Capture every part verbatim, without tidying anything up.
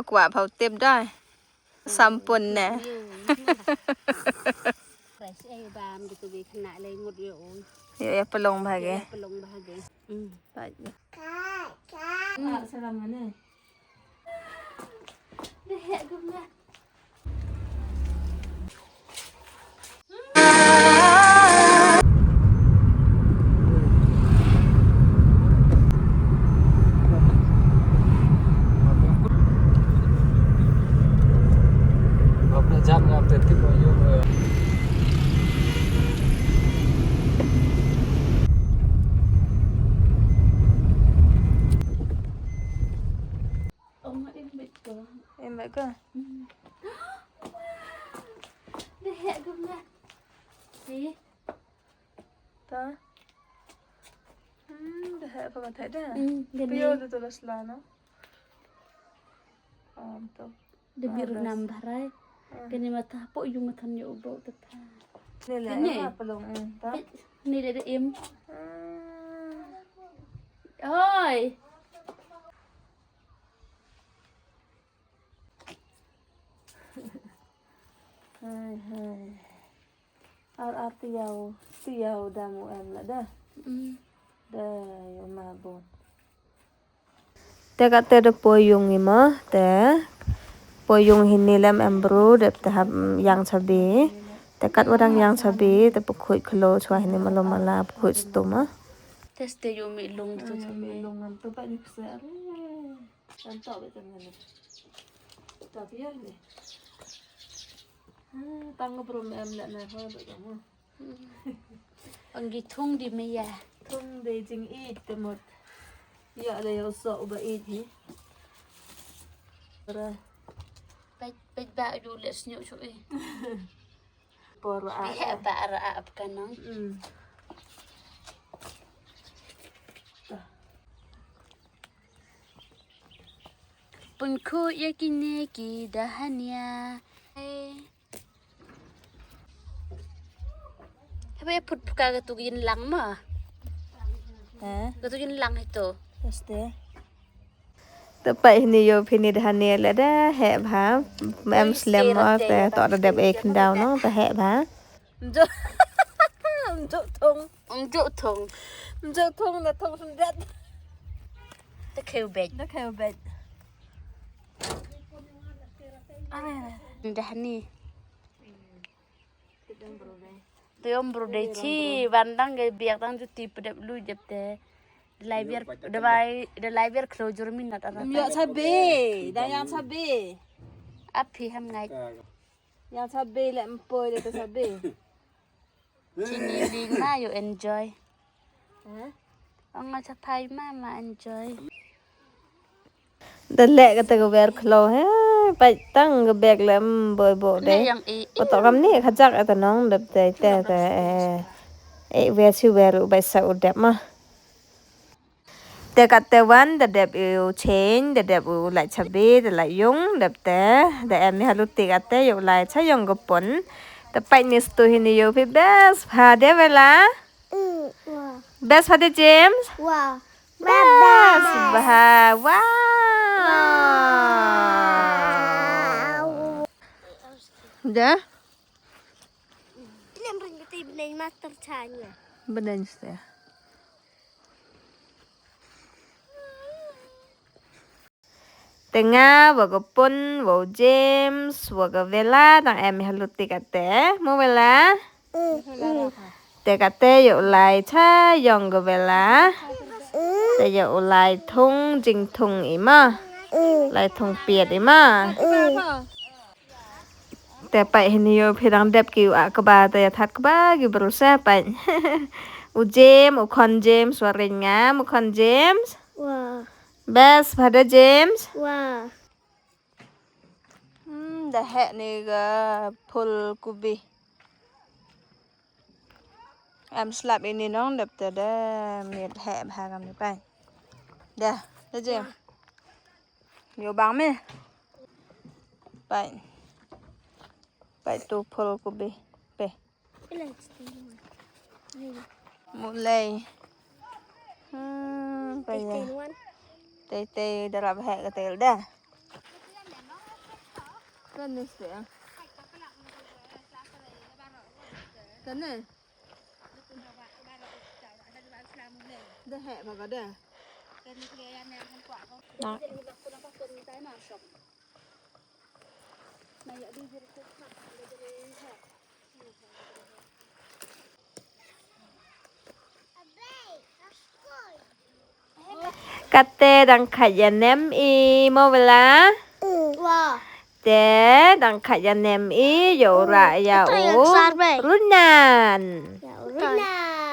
Kwah phaw tip dai. Sampun ne. Fresh eh bam gitu bi kena le ngut yo. Yo ya pelong bhage. Ya pelong bhage. Hmm. Baik. Ah, salam mana? Deh ya gum dah. Em beit ko. Hmm. Deh, gum dah. Ni. Ta. Hmm, deh, apa mata dah? Hmm, gani. Pio tu terus lah, no? Am, tu. Deh, biru nam barai. Hmm. Kani mata po yung mata nyo ubo tu ta. Ni le, ni apa long, hmm, ta? Ni le de im. Hmm. Oi. Hai, hai. Ar ar tiaw, tiaw dang u em la da. Mm. Da yo ma bon. Te ka te da poi yung i ma, te poi yung hini lem em bru, dep te hap yang chabi. Te kat wadang yang chabi, te pukhuit khlo chwa hini malo mala pukhuit stum ma. Te ste yo mi lung tu. Ai, mi lung ngam tu pa ni psa. Kan tok beit tang ne. Tok pia ne. Ha, tang brum em la na ho beit tang mo. Ang gi thung di me ya. Thung de jing i te mot. Ya le yo so ba i hi. Ra. Peit, peit ba ju le snyu chu i. Por a. He ba ra ap ka nang. Mm. Pun khu ya kine ki dahania. Eh. Haba ya put phuka ka tu yin lang ma. Eh? Ka tu yin lang ito. Este. Te pait hini yo phi ni dahania le da heh bha. Em slem mo te to da dep e khyndaw no te heh bha. Mjo. Mjo thong. Mjo thong. Mjo thong na thong sundat. Te kheu bej. Te kheu bej. Ai. Dahani. Te om bru dei chi ban dang ge biak dang juti pedep lu jep te. Delai biar, delai, delai biar klo jurmin nat ara. Yang sabe, dah yang sabe. Api ham ngai. Yang sabe le empoi le te sabe. Chini ling ma yo enjoy. Ha? Ong nga chapai ma ma enjoy. Da leh kata ka wer khlo he, pait tang ka bek lem boi bo de. Patok kam ni khajak ata nong dep te te te eh. Eh, wer si wer u bai sa u dep ma. Te kat te wan da dep u change, da dep u lai chabi, da lai yung, dep te, da em mi haluti kat te, yu lai cha yung ka pon. Te pait ni stu hini yu phi best pha de Vela. Best pha de James. Best pha. Wow. Da. Beneng ste. Te nga wa ka pun wa u James wa ka Vela dang em haluti kate mo Vela. Te kate yu lai cha yung ka Vela. Te yu lai thung jing thung i ma. Lai thung piat i ma. Te pait hini yu phi dang dep ki u a kaba te ya that kaba ki bru sa pait. U James, u khon James, wa ring nga, u khon James. Best pha de James. Hmm, da heh ni ka phul kubi. Em slap ini nong dep te de miet heh bha kam ni pait. Da, da James. Yo bang me. Pait. Pait tu phul kubi. Pe. Mulai. Hmm, pait ya. Tei tei darap heh ka tel da. Kan ni sih ya. Kan ni. Dah hek baka dah. Kate dang khat ïa nem i mo bela. Te dang khat ïa nem i ïoh rah ïa u Runan.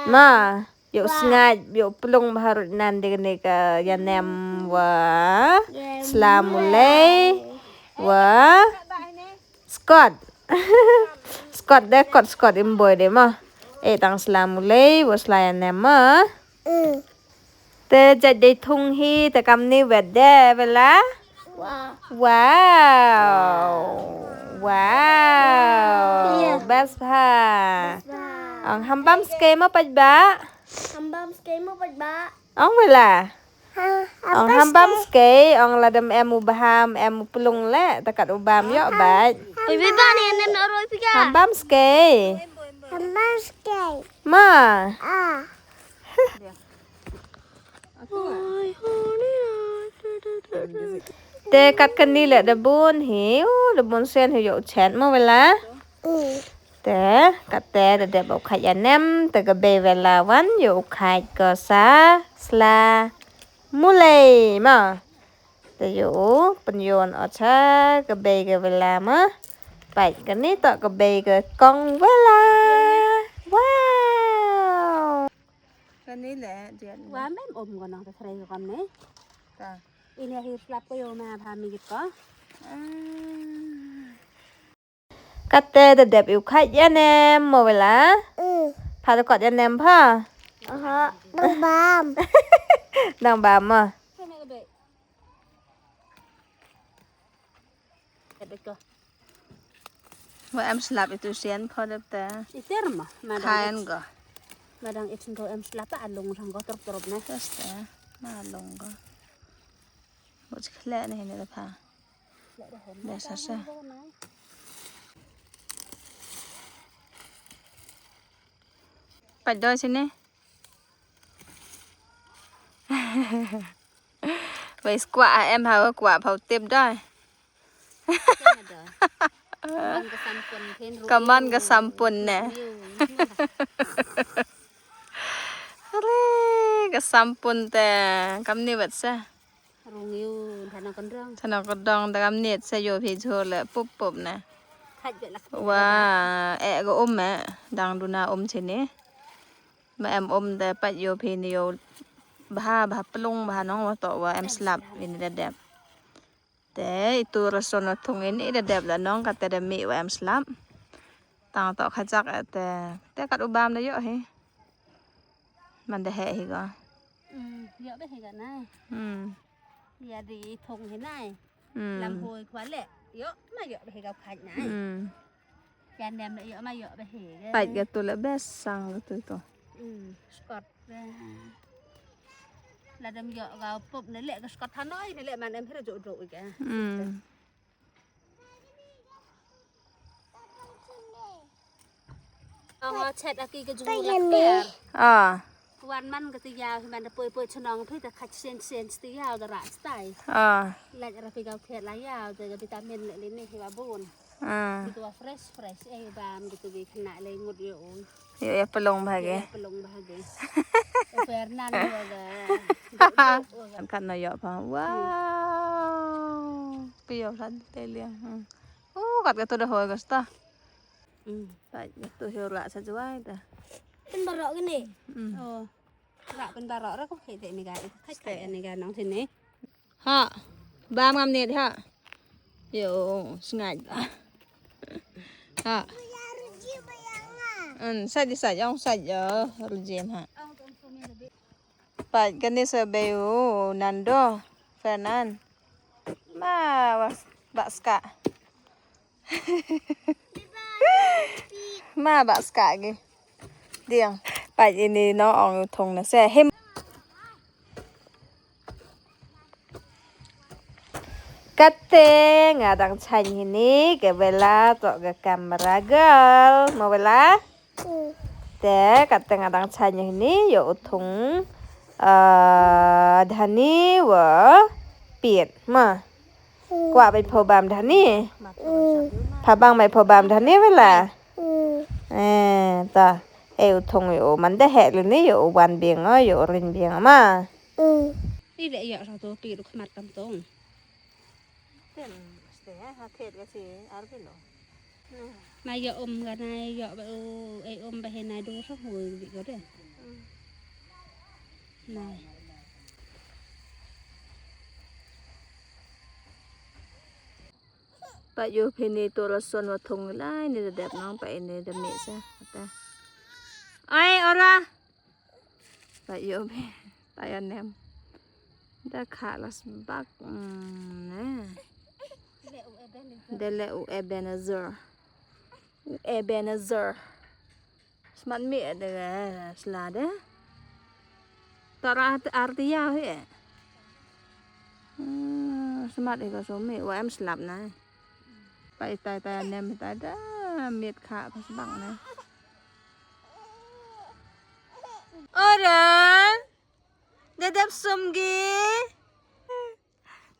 Ma. Ïoh sngaid, ïoh plung bha Runan de kane ka ïa nem wa sla mulei wa Scott. Scott de, Scott, Scott im boi de ma. E tang sla mulei wa sla ïa nem ma. Te jait dei thung hi te kam ni wet de bela. Wow. Wow. Best bha. Ong hambam skei ma paj ba. Hambam skei ma paj ba. Ong bela. Ong hambam skei, ong ladam em u baham, em u plung le, takat u bam ïoh bait. Oi beba ni nem na roi pika. Hambam skei. Hambam skei. Ma. Ah. Te kat kani le da bun hi, u da bun sen hi ïoh chet ma bela. Te kate da dep u khat ïa nem, te ka bei bela wan ïoh u khat ko sa sla mulei ma. Te ïoh u pynïon o cha ka bei ka bela ma. Pait kani to ka bei ka kong bela. Wow. Kani le diat. Wa mem om ko nang te threi ko ne. Ta. Ini hi slap ko ïoh ma pha mi git ko. Kate da dep u khat ïa nem mo bela. Pha da kot ïa nem pha. Aha, dang bam. Dang bam ma. Wa em slap itu sian pha dep ta. Iter ma. Kain ko. Madang itin ko em slap a long rang ko terop terop na. Terus ta. Ma long ko. Buat sekelek ni ni lepas. Biasa sah. Pat doi sini. Wei squat em ha squat pau tip doi. Kaman ka sampun ne. Are ka sampun te kam ni wat sa. Rung yu thana kondong. Thana kondong da kam ni sa yo phi jo le pup pup ne. Wa e ga um e dang duna um chini. Ma em um da pat yo phi ni yo bha bha plung bha nong wa to wa em slap ini da dep. Te itu rason na thung ini da dep da nong kate da mi wa em slap. Tang to khajak te te kat u bam da yo hi. Man da he hi ga. Yo be hi ga nai. Hmm. Ya di thung hi nai. Hmm. Lam hoi khwa le. Yo ma yo be hi ga khaj nai. Hmm. Yan dem le yo ma yo be hi ga. Pat ga tu le bes sang ga tu to. Hmm. Scott. Ladam yo ga pop ne le ga Scott hanoi ne le man em hira jo jo ga. Hmm. Ong chet aki ka jung la kher. Ah. Wan man ka ti ya man da poi poi chnong phi ta khach sen sen ti ya da ra stai. Ah. La ra phi ga kher la ya da vitamin le ni hi ba bun. Ah. Itu fresh fresh eh bam gitu bi kena le ngut yo. Yo ya pelong bhage. Ya pelong bhage. Fernan yo ga. Kan kan no yo pa. Wow. Piyo kan teliang. Oh, kat katu dah hoi gasta. Hmm. Pat katu hoi ra sa juai ta. Kan barok gini. Hmm. Oh. Ra kan barok ra ko khete ni ga. Khete ni ga nong sini. Ha. Bam ngam nit ha. Yo, sngaid. Ha. An, sa di sa jong sa jo rujim ha. Pat kani sa beu Nando Fernan. Ma bak ska. Ma bak ska gi. Diang. Pat ini no ong thong na se him. Kate nga dang shane hini ka Bella toh ka camera girl. Mo Bella? Te kate nga dang shane hini ïa u thung, ah, Dhani wa Piet. Ma. Kwah bai pho bam Dhani. Pha bang bai pho bam Dhani Bella. Eh, ta. Eh, u thung ïa u man da heh lini ïa u wan biang, ïa u rin biang ma. Ti de ïa sa to ti du khmat kam tong. Ten, ste ha thet ka si ar kilo. Na ïa um ka na ïa ba u, eh, um ba he na du sa hu bi ko de. Na. Pat ïoh phi ni to la son wa thung lai ni da dep nong pat ini da mih sa. Kata. Ai, ora. Pat ïoh phi. Pat ïa nem. Da kha la sbak. Mm, ne. Dele u Ebenezer. U Ebenezer. Smat mih de sla de. Tara arti ya he. Hmm, smat ika so mih wa em slap na. Pai tai tai nem tai da mit kha pas bang na. Ora. Dadap sum gi.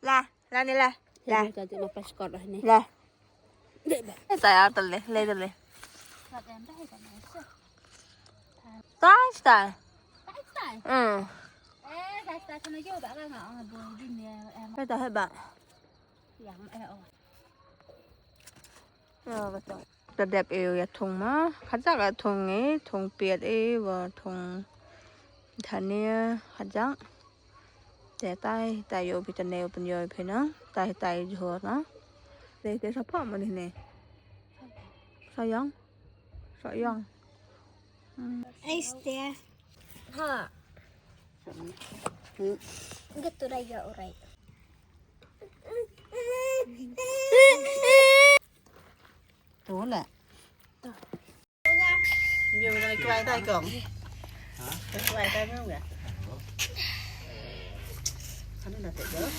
La, la ni la. La. Ni ka tu lepas kot lah ni. La. Dek ba. Eh, saya tu le, le tu le. Kot yang dah kan. Tai tai. Tai tai. Hmm. Eh, tai tai sana juga kan ngah ngah bol din ya. Eh, tai hebat. Yang eh oh. Ïa, ka dep ïa thung ma, kajak ïa thung i, thung piat i, wa thung dhania, kajak. Te tai, tai ïoh phi tane u pynïoh phi na, tai tai jhur na. Te te sa pha ma ni ne. Sa yang, sa yang. Hmm. Ai ste. Ha. Hmm. Gitu dah ya, alright. Tu lah. Dia boleh kuai tai kong. Ha? Kuai tai mau enggak? Sana dah tak jauh.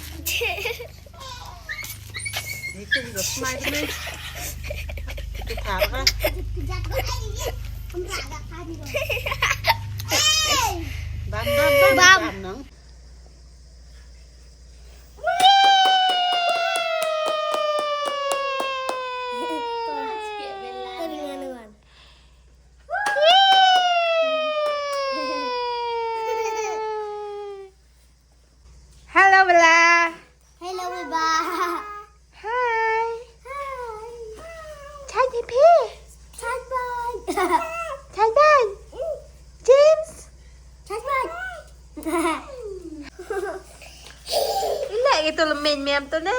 Itu juga smai tu ni. Itu parah. Bam bam bam bam nang. Hello, Bella. Hello, Bella. Hi. Hi. Chan hi phi. Chan bye. Chan bye. Mm. James. Chan bye. Ila gitu lemin miam tu na.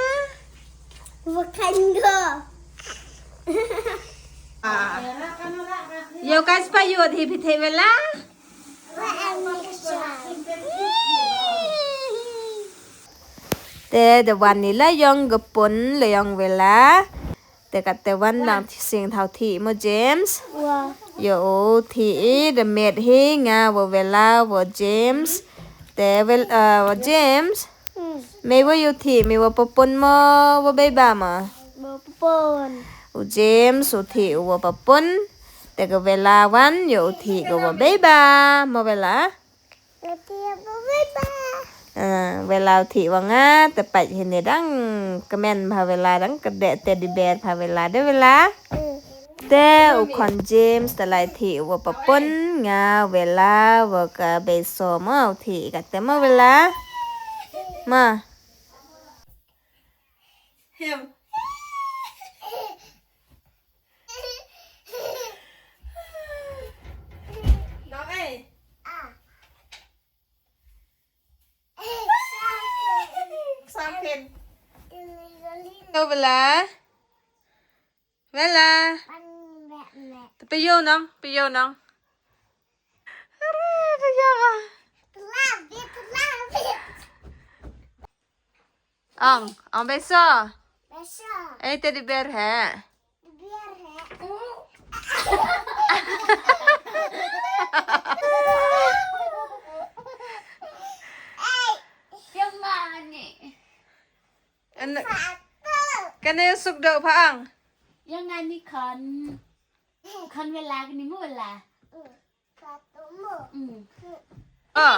Bukan go. Ah. Yo guys, pa yo hi phi the Bella. Te da wan ni la yong ka pun la yong Bella. Te kat te wan nang thi sing thau thi mo James. Wa. Yo o thi i da met hi nga wa Bella wa James. Te Bel-, uh, wa James. Hmm. Me wa yo thi, me wa papun mo wa beba mo. Wa papun. U James u thi u wa papun. Te ka Bella wan yo u thi ka wa beba mo Bella. Ah, Bella u thi wa nga, te pat hi ne dang kmen bha Bella dang ka de teddy bear bha Bella de Bella. Te u khon James te lai thi wa papun nga Bella wa ka beiso ma u thi ka te ma Bella. Ma. Him. Dog ei. Sam phin. Hello Bella. Bella. Te phi ïoh nong, phi ïoh nong. Are, phi ïoh. Ong, ong beiso. Beiso. Ei teddy bear he. Kane, kane suk do pha ang. Yang ani kon. Kon wela ni mu wela. Mm. Oh.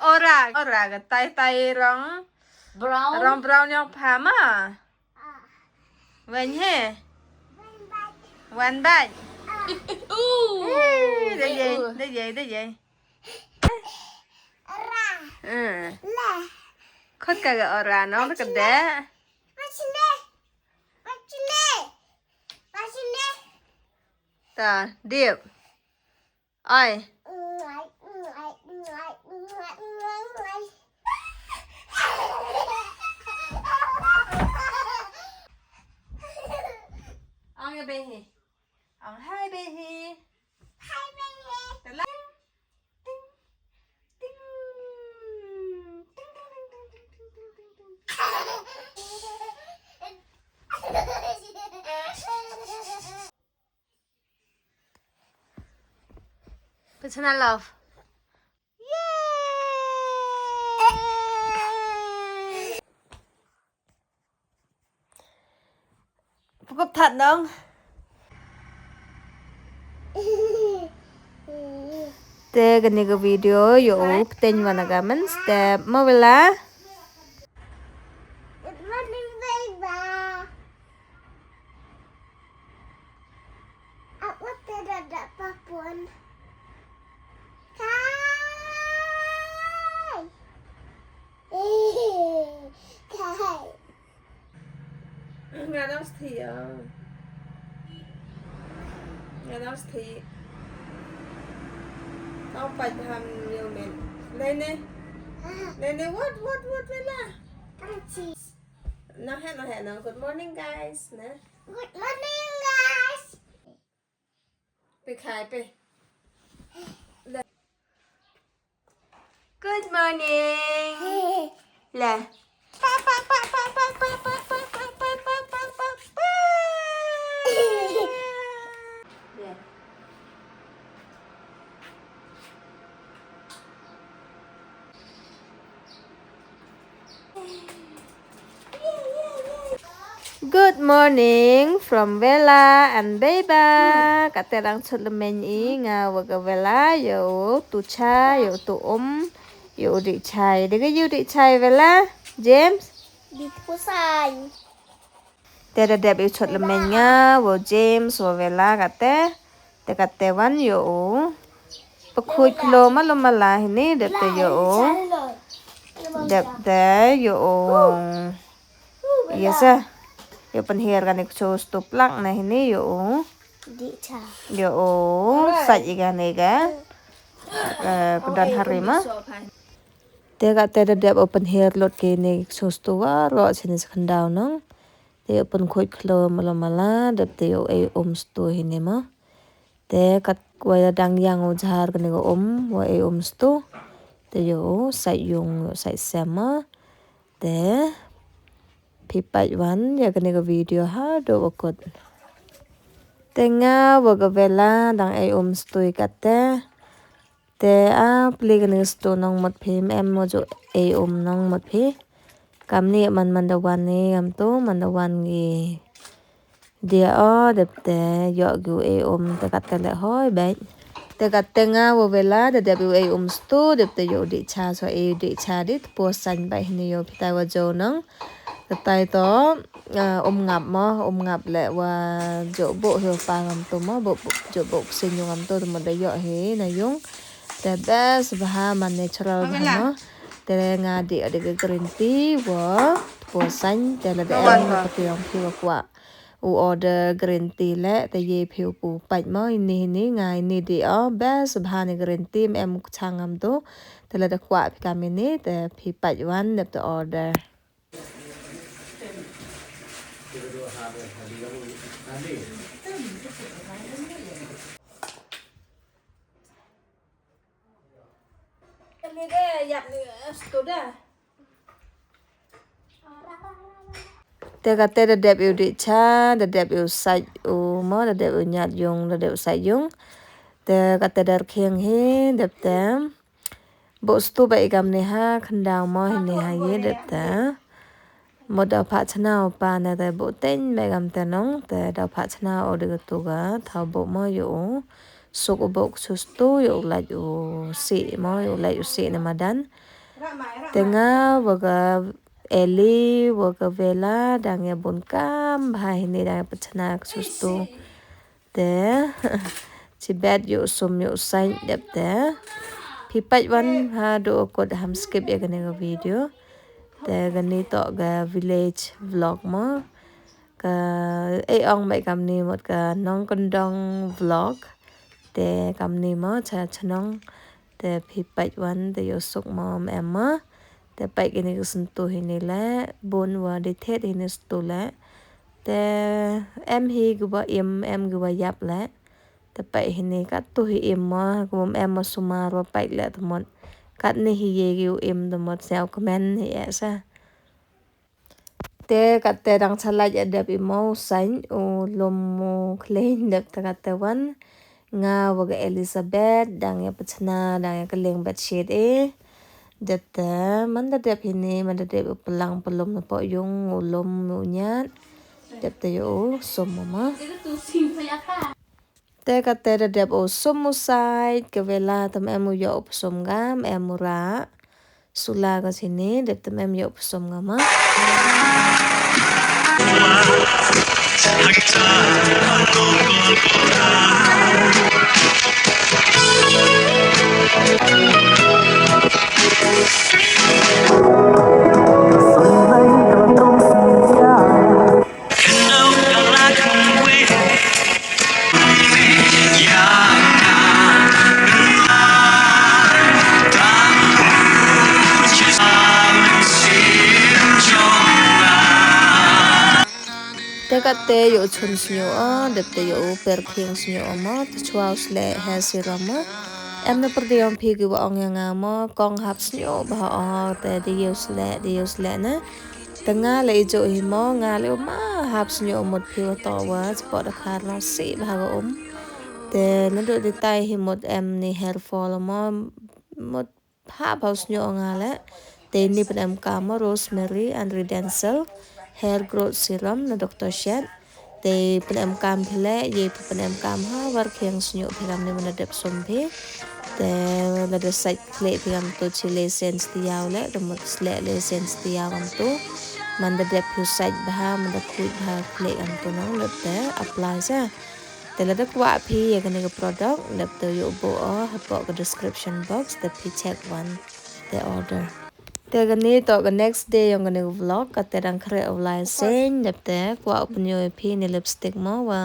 Ora, ora ka tai tai rong. Brown. Rong brown yang pha ma. Wen he. Wan bai. Uh. Hey, da ye, da ye, da ye. Ora. Hmm. Le. Khot ka ga ora no ka de. Machine. Machine. Machine. Ta, dip. Ai. Ang ya behi. Ang hai behi. Hai behi. Telang. Ting. Ting. Ting, ting, ting. Personal love. Yay! Pukop that nong. Te kane ka video ïoh u pyntein wan na ka mynstep ma wela. Good morning, baby. Aku tidak ada apapun. Kai. Kai. Nga dang sthi ya. Nga dang sthi. Kau pat ham yomen. Lene. Lene, what, what, what, Lela? Tang cheese. Nang he, nang he, nang. Good morning, guys. Na. Good morning, guys. Pe khai pe. Le. Good morning. Le. Pa, pa, pa. Le. Good morning from Vela and Beba. Kate dang chut lymmen i nga wa ka Vela, ïa u tu cha, ïa u tu um, ïa u dih chai. Dei ka ïa u dih chai Vela, James? Dih pu sai. Te da dep ïa u chot lymmen nga, wa u James, wa u Vela kate. Te kate wan ïa u. Pakhuid khlo malu mala hini, dep te ïa u. Dep te ïa u. Ïa sa. Ïa u pynhiar kane ka stu plak na hini ïa u. Ïa u. Sait ïa kane ka. Eh, ka don hari ma. Te kate da dep u pynhiar lut kine ka stu waroh shane sa khyndaw nong. Te u pynkhuid khlo malu mala, dep te u ei um stu hini mo. Te kat wa dang ïang u jhar kane ka um, wa ei um stu. Te ïa u sait yung, u sait sem mo. Te phi pait wan ïa kane ka video haduh wa kut. Te nga wa ka Vela dang ei um stu ïa kate. Te a pli kane ka stu nong mut phi, em mo ju ei um nong mut phi. Kamni man man da wan ni ngam tu, man da wan ngi. Dia o dep te ïoh gu ei um te kate le hoi bek. Te kate nga wa Vela da dep u ei um stu, dep te ïoh u dih cha, so ei u dih cha dih, te po san bek hini ïoh phi tai wa jo nong. Katai to, ah, um ngap mo, um ngap le wa jo bo hi pa ngam tu mo, bo, bo, jo bo sin yung ngam tu, tu mo da ïoh hi na yung. Te best bha man natural bha mo. Te nga dih dih ka green tea wa, po san, te la da em na pati ong phi wa kwah. U order green tea le, te ye phi u pu pait mo, ini, ini, nga ini dih o, best bha ni green tea, em chang ngam tu. Te la da kwah phi kam ini, te phi pait wan, dep te order. Te kate da dep ïa u dih cha, da dep ïa u sait u mo, da dep ïa u ñiad yung, da dep u sait yung. Te kate da rkhiang hi, dep te. Buh stu bad i kam ni ha khyndaw mo hi ni ha ye dep te. Mo daw phah chna u pa ne te buh teng bad i kam te nong te daw phah chna u de ka tu ka thaw buh mo yo u. Suk u buh ksu stu yo u lait u si mo yo u lait u si ne madan. Te nga wa ka Eli wa ka Vela dang ya bun kam bha hi ni dang ya pachna ksu stu. Te chi bet yu sum yu sain dep te. Phi pait wan ha du okot ham skip ya kane ka video. Te kani to ka village vlog mo. Ka e ong mai kam ni mot ka nong kondong vlog. Te kam ni mo cha chanong. Te phi pait wan te yu suk mo em mo. Te pait kini ka sentu hi ni le bun wa di thet hi ni sentu le. Te em hi ki wa im em ki wa yap le. Te pait hi ni ka tu hi im mo ki wa em mo sumar wa pait le te mot. Kat ni hi ye ki u im te mot siaw kmen hi e sa. Te kat te dang chalait ya dep i mo sain u lum mu klein dep te kat te wan. Nga wa ka Elizabeth dang ya pachna dang ya keling bedsheet e. Dep te man da dep hi ni man da dep u pelang pelum na po yung u lum u nyat. Dep te yo u sum mama. Te kat te da dep u sum u sait ka Vela tam em u yo u sum gam em u ra. Sula ka sini dep tam em yo u sum gam ma. Te kat te yo chun snyo o dep te yo per khing snyo o mo te chwa u sle he si ro mo. Em na per de yong phi ki wa ong ya nga mo kong hap snyo ba o te de yo sle de yo sle na. Te nga le i jo hi mo nga le ma hap snyo mot phi wa to wa spot da khar no si ba ga um. Te na do de tai hi mot em ni hair fall mo mot ha pau snyo nga le. Te ni pen em kam mo rosemary and redensel hair growth serum na doctor shed. Te pen em kam phi le ye pen em kam ha war khiang snyo phi kam ni mana dep sum phi. Te la de sait khle phi kam tu chi le sen sti yaw le de mut sle le sen sti yaw kam tu. Man da dep phi sait bha man da khuit bha khle kam tu nong le te apply sa. Te la da kwah phi ya kane ka product dep te yo bo o ha po ka description box te phi check wan te order. Te kani to ka next day yong kani ka vlog ka te dang kre o lai sen dep te kwah o pynyo phi ni lipstick mo wa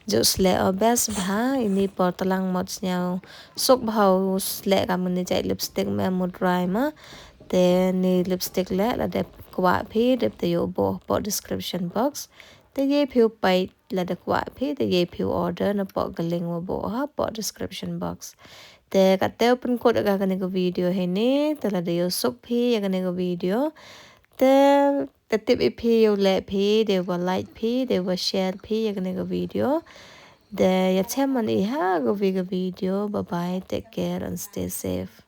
ju sle o best bha ini por talang mot sniaw suk bha u sle kam ni jai lipstick me mu dry ma. Te ni lipstick le la dep kwah phi dep te yo bo po description box. Te ye phi u pait la da kwah phi te ye phi u order na po ka link wa bo ha po description box. Te ka te open code ka kani ka video he ni te la da yo suk phi ya kani ka video. Te te tip i phi yo le phi de wa like phi de wa share phi ya kani ka video. De ya cheman i ha ka vi ka video bye bye take care and stay safe.